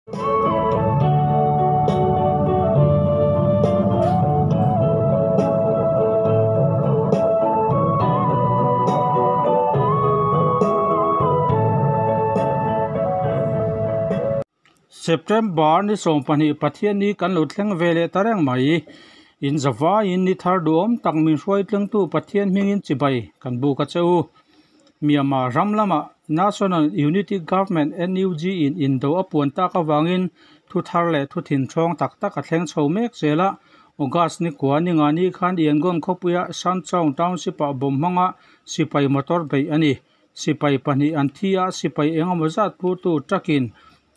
September ni 12 Pathianni kan lo thleng ve leh ta reng mai. In zavaiin ni thar duhawm tak min hruai tlengtu Pathian hmingin chibai kan buk a che u. Myanmar ram lamah National Unity Government, NUG, in indo a puan tak avangin thu thar leh thu thinthawng tak tak a thleng chho mek zel a. August ni kua ni nga ni khan Yangon khawpuia Sanchaung Township-ah bomb hmanga sipai motor beih a ni. Sipai pahnih an thi a, sipai eng emaw zat phurtu truck-in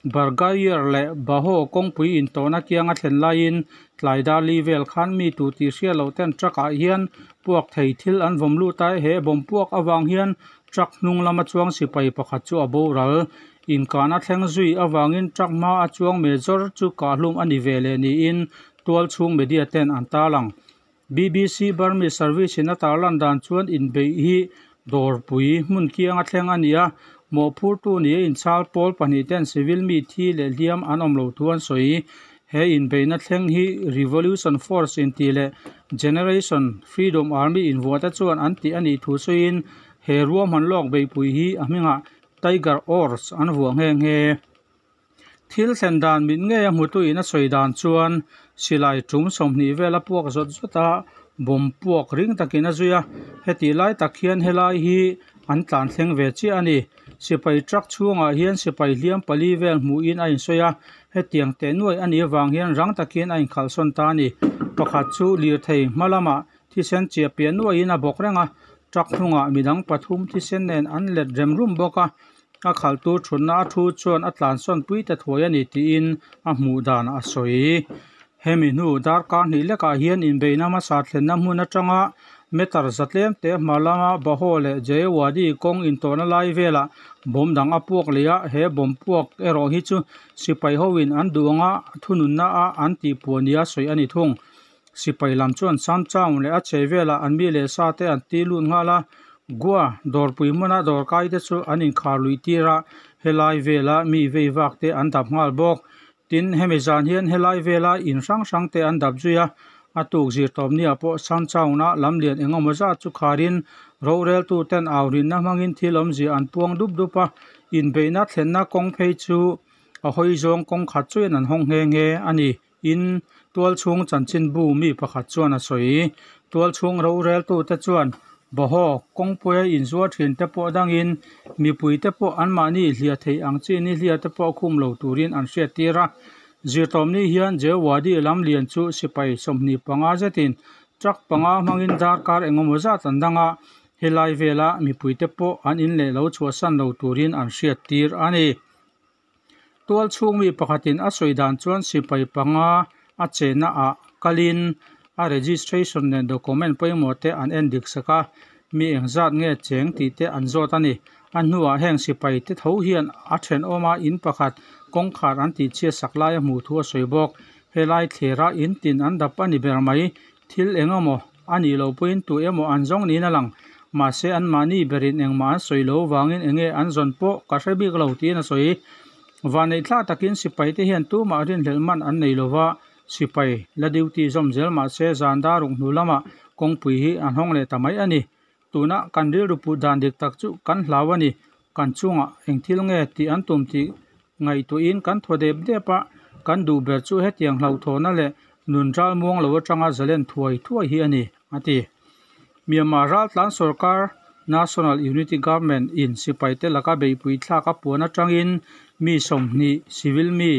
Bargayar leh Baho kawngpui intawhna kianga thlen laiin tlai dar li vel khan mi tu tih hriat loh ten truck-ah hian puak thei thil an vawm lut a, he bawm puak avang hian truck hnung lama chuang sipai pakhat chu a boral. Inkahna thleng zui avangin truck hma a chuang major chu kahhlum a ni ve leh niin tual chhung media ten an tarlang. BBC Burmese Service-in a tarlan dan chuan inbeih hi dawrpui hmun kianga thleng a ni a, mawhphurtu nia inchhal pawl pahnih ten civil mi thi leh hliam an awm lo thu an sawi. He inbeihna thleng hi Revolution Force intih leh Generation Freedom Army invuahte chuan an tih a nih thu sawiin he ruahman lawk beihpui hi a hmingah Tiger Oars an vuah nghe nghe. Thil thlen dan mit ngei a hmutuin a sawi dan chuan silai tum 20 vel a puak zawt zawt a, bomb puak ring takin a zui a. Hetih lai tak hian helai hi an tlan thleng ve chiah a ni. Sipai truck chhungah hian sipai hliam pali vel hmuhin a insawi a, hetiang teh nuai a nih avang hian rang takin a inkhalhsawn ta a ni. Pakhat chu lirthei hma lamah thisen chiah piah nuaiin a bawk reng a, truck hnungah midang pathum thisen nen an let rem rum bawk a. A khalhtu thutna a thu chuan a tlansawn pui ta thuai a ni tiin a hmuh dan a sawi. Hemi hnu darkar hnih lekah hian inbeihna hmasa thlenna hmun atanga meter za tlem te hma lama Baho leh Jayawadi kawng intawhna lai velah bomb dang a puak leh a, he bomb puak erawh hi chu sipai hoin an duh anga thununna a an tih puah nia sawi a ni thung. Sipai lam chuan Samchaung leh a chheh velah an mi leh sa te an ti lut nghal a, Goa dawrpui hmuna dawrkai te chu an inkhar luih tir a, helai vela mi vei vak te an dap nghal bawk. Tin, hemi zan hian helai vela in hrang hrang te an dap zui a, a tuk zir tawp nia pawh Samchauna lam lian eng emaw zat chu kharin roreltu ten au rinna hmangin thil awmzia an puang dup dup a, inbeihna thlenna kawng phei chu a hawi zawng kawng khat chuin an hawng nghe nghe a ni. In tualchhung chanchinbu mi pakhat chuan a sawi. Tualchhung roreltute chuan Baho kawngpuia inzuar thin te pawh dangin mipuite pawh anmahni hliah theih ang chi ni hliah te pawh khum lo turin an hriat tir a. Zirtawmni hian Jewadi lam lian chu sipai 25 zetin truck panga hmangin darkar engemaw zat an dang a, helai vela mipuite pawh an in leh lo chhuahsan lo turin an hriat tir a ni. Tualchhung mi pakhatin a sawi dan chuan sipai panga a chenna ah kalin a registration leh document pawimawh te an en dik sak a, mi engzat nge cheng tih te an zawt a ni. A hnuah heng sipai te tho hian a thenawma in pakhat kawngkhar an tih chhiat sak lai a hmuh thu a sawi bawk. Helai thlera in tin an dap a ni ber mai. Thil engemaw a nih loh pawhin tu emaw an zawng niin a lang. Mahse anmahni berin engmah an sawi lo vangin enge an zawn pawh ka hre bik lo tiin a sawi. Vanneih thla takin sipai te hian tumah rinhlelh man an nei lova, sipai la duty zawm zel mahse zan dar ruk hnu lamah kawngpui hi an hawng leh ta mai a ni. Tuna kan rilru put dan dik tak chu kan hlau a ni. Kan chungah eng thil nge tih an tum tih ngaihtuahin kan thaw dep dep a, kan duh ber chu hetiang hlauhthawhna leh nun ral muang lo atanga zalen thuai thuai hi a ni, a ti. Myanmar raltlan sorkar National Unity Government in sipai te laka beihpui thlak a puan atangin mi 20 civil mi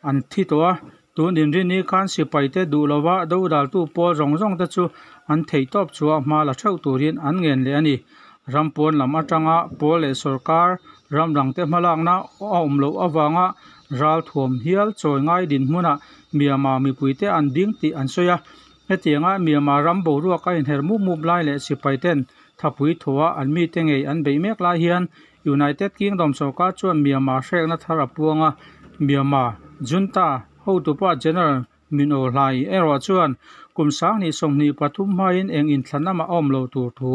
an thi tawh a, tun inrinni khan sipai te duh lova dodaltu pawl zawng zawng te chu an theih tawp chhuah hma la theuh turin an ngen leh a ni. Ram pawn lam atanga pawl leh sorkar ram dang te hmalakna a awm loh awanga ral thuam hial chawi ngai din hmunah Myanmar mipui te an ding tih an sawi a. Hetianga Myanmar ram boruak a inher mup mup lai leh sipai ten thapui thawha an mi te ngei an beih mek lai hian United Kingdom sorkar chuan Myanmar hrekna thar a puang a. Myanmar junta hotupa General Min Aung Hlaing erawh chuan kum 2023 hmain eng inthlan lamah a awm lo tur thu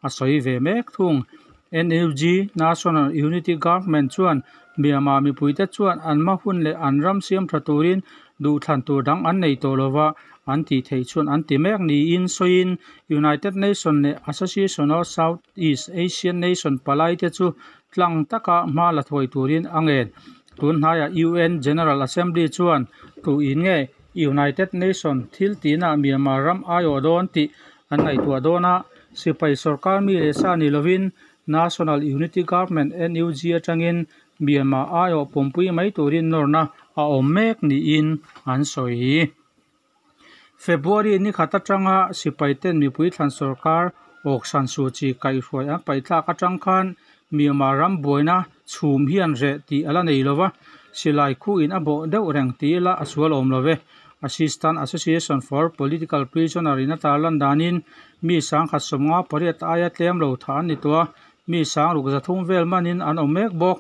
a sawi ve mek thung. NUG, National Unity Government, chuan Myanmar mipuite chuan an hma hun leh an ram siam tha turin duhthlan tur dang an nei tawh lova, an tih theih chuan an ti mek niin sawiin United Nation leh Association of South East Asian Nation palaite chu tlang taka hma la thuai turin a ngen. Tun hnaiah UN General Assembly chuan tuin nge United Nation thil tihna Myanmar ram aiawh dawn tih an ngaihtuah dawn a, sipai sorkar mi leh sa ni lovin National Unity Government, NUG, atangin Myanmar aiawh pawmpui mai turin nawrna a awm mek niin an sawi. February ni khat atanga sipai ten mipui thlan sorkar Aung San Suu Kyi kaihhruai an paihthlak atang khan Myanmar ram buaina chhum hian reh tih a la nei lova, silai khuin a bawh deuh reng ti ila a sual awm lo ve. Assistant Association for Political Prisoner in a tarlan danin mi 1058 aia tlem lo thah an ni tawh a, mi 6300 vel manin an awm mek bawk.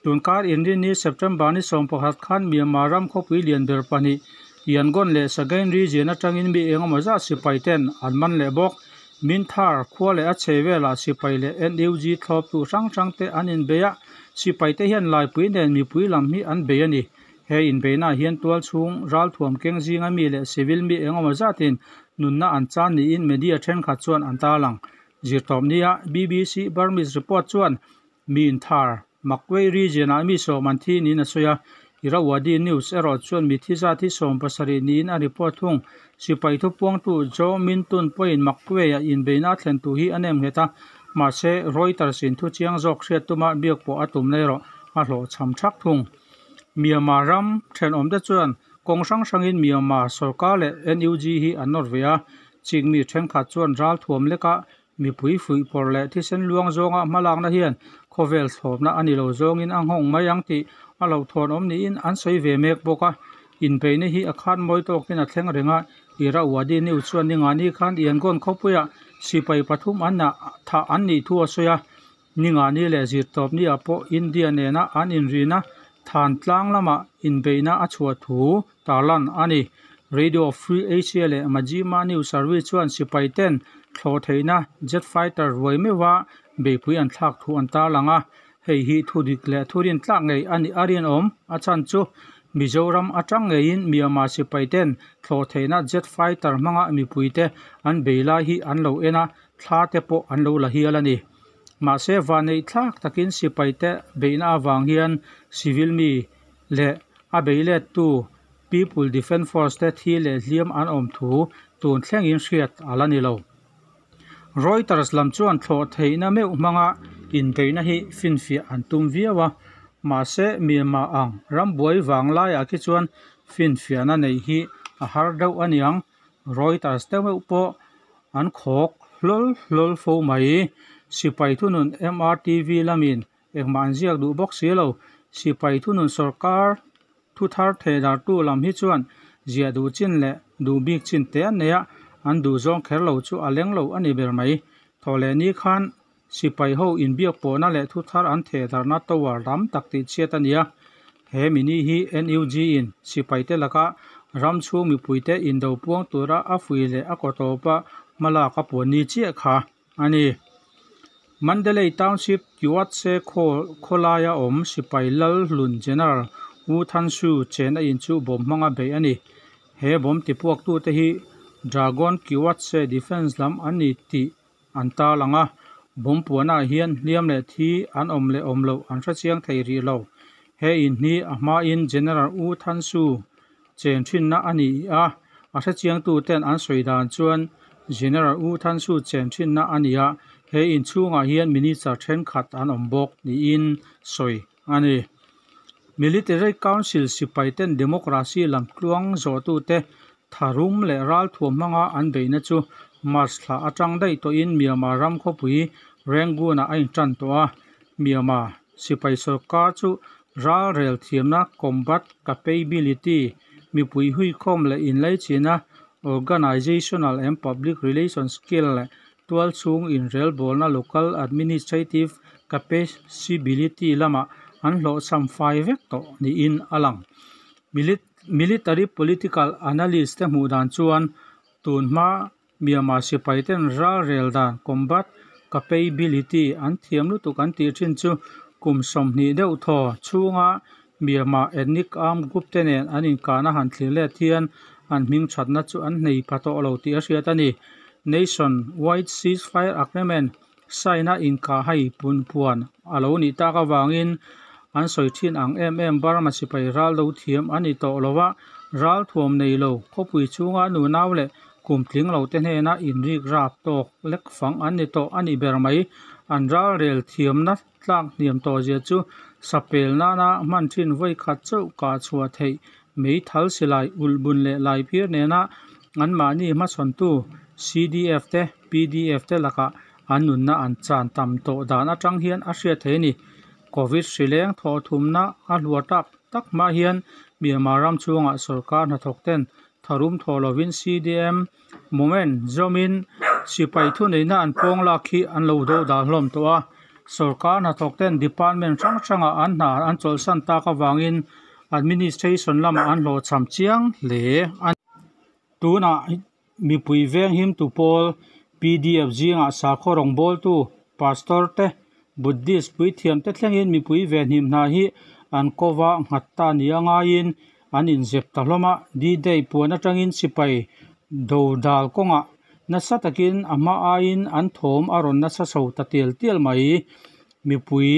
Tunkar inrinni September ni 11 khan Myanmar ram khawpui lian ber pahnih Yangon leh Sagaing region atangin mi engemaw zat sipai ten an man leh bawk. Minthar khua leh a chhe velah sipai leh NUG thlawptu hrang hrang te an inbei a, sipai te hian laipui nen mipui lam hi an bei a ni. He inbeihnaah hian tual chhung ralthuam keng zinga mi leh civil mi engemaw zatin nunna an chan niin media thenkhat chuan an tarlang. Zirtawpnia BBC Burmese report chuan Minthar Magway region-ah mi 10 an thi niin a sawi a, Irrawaddy News erawh chuan mithi zat hi 70 niin a report thung. Sipai thupuangtu Zaw Min Tun pawhin Magway-a inbeihna a thlen tur hi a nem nghet a, mahse Reuters-in thu chiang zawk hriat tuma biak pawh a tum na erawh a hlawhchham thak thung. Myanmar ram thenawmte chuan kawng hrang hrangin Myanmar sorkar leh NUG hi an nawr ve a, chikmi thenkhat chuan ralthuam leka Mipui fuihpawrh leh thisen luang zawnga hmalakna hian khawvel thlawpna a ni lo zawngin a nghawng mai ang tih a hlauhthawn awm niin an sawi ve mek bawk a. Inbeihna hi a khan mawi tawkin a thleng reng a, Irrawaddy News chuan ningani khan Yangon khawpuiah sipai pathum an thah an nih thu a sawi a. Ningani leh zirtawpniah pawh India nena an inrina than tlang lamah inbeihna a chhuah thu tarlan a ni. Radio Free Asia leh Majima News Service chuan sipai ten thlawh theihna jet fighter ruai meuha beihpui an thlak thu an tarlang a, hei hi thu dik leh thu rintlak ngei a nih a rinawm. A chhan chu Mizoram atang ngeiin Myanmar sipai ten thlawh theihna jet fighter hmanga mipuite an bei lai hi an lo en a, thla te pawh an lo la hial a ni. Mahse vanneih thlak takin sipaite beihna avang hian civil mi leh a beilettu People Defence Force te thi leh hliam an awm thu tun thlengin hriat a la ni lo. Reuters lam chuan thlawh theihna meuh hmanga inbeihna hi finfiah an tum viau a, mahse Myanmar ang rambuai vang laiah khi chuan finfiahna neih hi a har deuh a niang. Reuters te meuh pawh an khawk hlawl hlawl fo mai. Sipai thunun MRTV lamin engmah an ziak duh bawk si lo. Sipai thunun sorkar thu thar thehdartu lam hi chuan ziah duh chin leh duh bik chin te an nei a, an duh zawng kher lo chu a leng lo a ni ber mai. Thawhleh ni khan sipai ho inbiak pawhna leh thu thar an thehdarhna tower tam tak tih chhiat a ni a. He mini hi NUG in sipaite laka ram chhung mipuite indo puang tura a fuih leh a kaw tawpa hmalak a puan ni chiah kha a ni. Mandalay Township Kyuatse khawlaia awm sipai lal hlun General U Than Su chena in chu bawm hmanga beih a ni. He bawm tipuaktute hi Dragon Kyuatse Defence lam an ni tih an tarlang a, bawm puanah hian hliam leh thi an awm leh awm loh an hrechiang thei rih lo. He in hi a hmain General U Than Su chen thinna a ni a, a hrechiangtu ten an sawi dan chuan General U Than Su chen thinna a ni a, he in chhungah hian minister thenkhat an awm bawk niin sawi a ni. Military Council sipai ten democracy lam tluang zawhtute tharum leh ralthuam hmanga an beihna chu March thla atang daih tawhin Myanmar ram khawpui Rangoon-ah a intan tawh a. Myanmar sipai sorkar chu ralrel thiamna combat capability, mipui huikhawm leh inlaichina organisational and public relations skill leh tual chhung inrelbawlna local administrative capability lamah an hlawhchham fai vek tawh niin a lang. Military political analyst te hmuh dan chuan tun hma Myanmar sipai ten ralrel dan combat capability an thiam lutuk an tih thin chu kum 20 deuh thaw chhunga Myanmar ethnic armed group te nen an inkahna han thlir let hian an hming thatna chu an nei pha tawh lo tih a hriat a ni. Nation wide ceasefire agreement sign a inkahhai punpuan a lo nih tak avangin an sawi thin ang em em Burma sipai ral do thiam a ni tawh lo a, ral thuam nei lo khawpui chhunga nunau leh kum tling lo te hnena inrik rap tawk lek fang an ni tawh a nih ber mai. An ral rel thiamna tlak hniam tawh zia chu sapel nana hman thin vawi khat chauh kah chhuah theih meithal silai ulhbun leh laiphir nena anmahni hmachhawntu CDF te PDF te lakah an nunna an chan tam tawh dan atang hian a hriat theih a ni. Covid hrileng thawh thumna a hluar tak tak hma hian Myanmar ram chhungah sorkar hnathawk ten tharum thawh lovin CDM movement zawmin sipai thuneihna an pawng lak hi an lo do dal hlawm tawh a. Sorkar hnathawk ten department hrang hrangah an hna an chawlhsan tak avangin administration lamah an hlawhchham chiang hle a ni. Tunah mipui veng him tu pawl PDF zingah sakhaw rawngbawltu pastor te Buddhist puithiam te thlengin mipui venhim hna hi an kova nghat ta nia ngaiin an inzep ta hlawm a. D-Day puan atangin sipai do dal kawngah nasa takin a hma aiin an thawm a rawn nasa chho ta tial tial mai. Mipui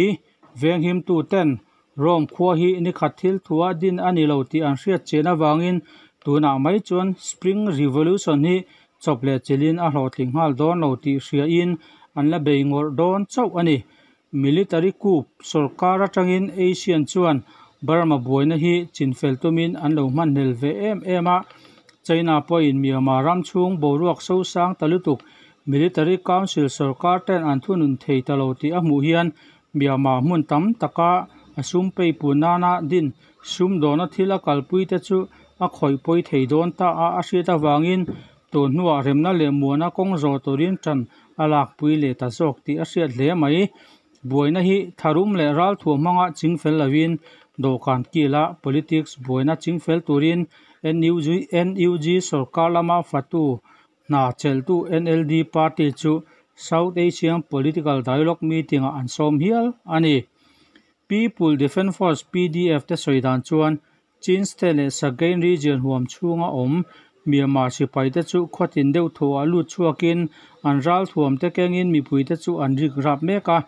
veng him tu ten Rome khua hi nikhat thil thua din a ni lo tih an hriat chian avangin tunah mai chuan Spring Revolution hi chawp leh chilhin a hlawhtling nghal dawn lo tih hriain an la bei ngawrh dawn chauh a ni. Military coup sorkar atangin Asian chuan Burma buaina hi chinfel tumin an lo hmanhlel ve em em a. China pawhin Myanmar ram chhung boruak sosang ta lutuk Military Council sorkar ten an thunun thei ta lo tih a hmuh hian Myanmar hmun tam taka a sum peipun nana din sumdawna thil a kalpui te chu a khawih pawi thei dawn ta a a hriat avangin tun hnuah remna leh muana kawng zawh turin tan a lakpui leh ta zawk tih a hriat hle mai. Buaina hi tharum leh ralthuam hmanga chingfel lovin dawhkan kila politics buaina chingfel turin NUG NUG sorkar lama fatu hna chelhtu NLD party chu South Asian Political Dialogue meeting-ah an sawm hial a ni. People Defence Force PDF te sawi dan chuan Chin State leh Sagaing region huam chhunga awm Myanmar sipai te chu khawtin deuh thawhah lut chhuakin an ralthuam te kengin mipui te chu an rik rap mek a.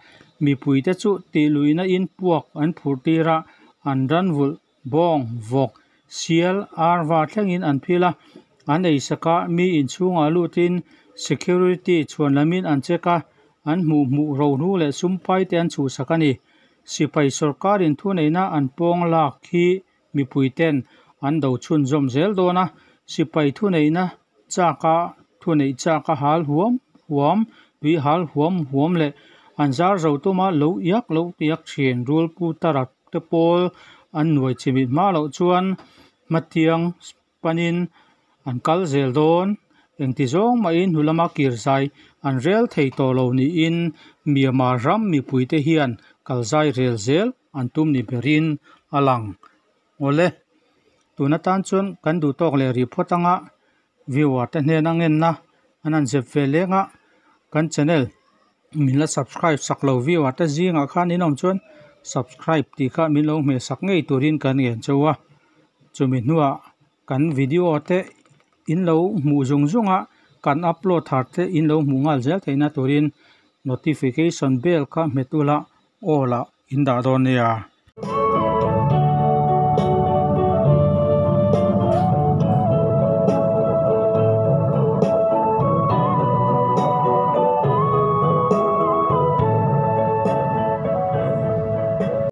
Mipui te chu tihluihna in puak an phurh tir a, an ranvulh, bawng, vawk, sial, arva thlengin an phil a. An eisak a, mi inchhungah lutin security chhuan lamin an check a, an hmuh hmuh rohlu leh sumpai te an chhuhsak a ni. Sipai sorkarin thuneihna an pawng lak hi mipui ten an do chhunzawm zel dawn a, sipai thuneihna chaka thuneih chaka hal huam huam tui hal huam huam leh an zar zo tuma lo iak lo iak thin rulpu tarak te pawl an nuai chimit hma loh chuan hmatiang panin an kal zel dawn. Engti zawng mahin hnu lama kir zai an rel thei tawh lo niin Myanmar ram mipui te hian kal zai rel zel an tum ni berin a lang. Awle, tun atan chuan kan duh tawk leh rih phawt anga viewer te hnena ngenna an han zep ve leng a, kan channel min la subscribe sak lo viewer te zingah khan in awm chuan subscribe tih kha min lo hmeh sak ngei turin kan ngen cheu a. Chumi hnuah kan video te in lo hmuh zung zung a, kan upload thar te in lo hmuh nghal zel theihna turin notification bell kha hmet ula all ah in dah dawn nia.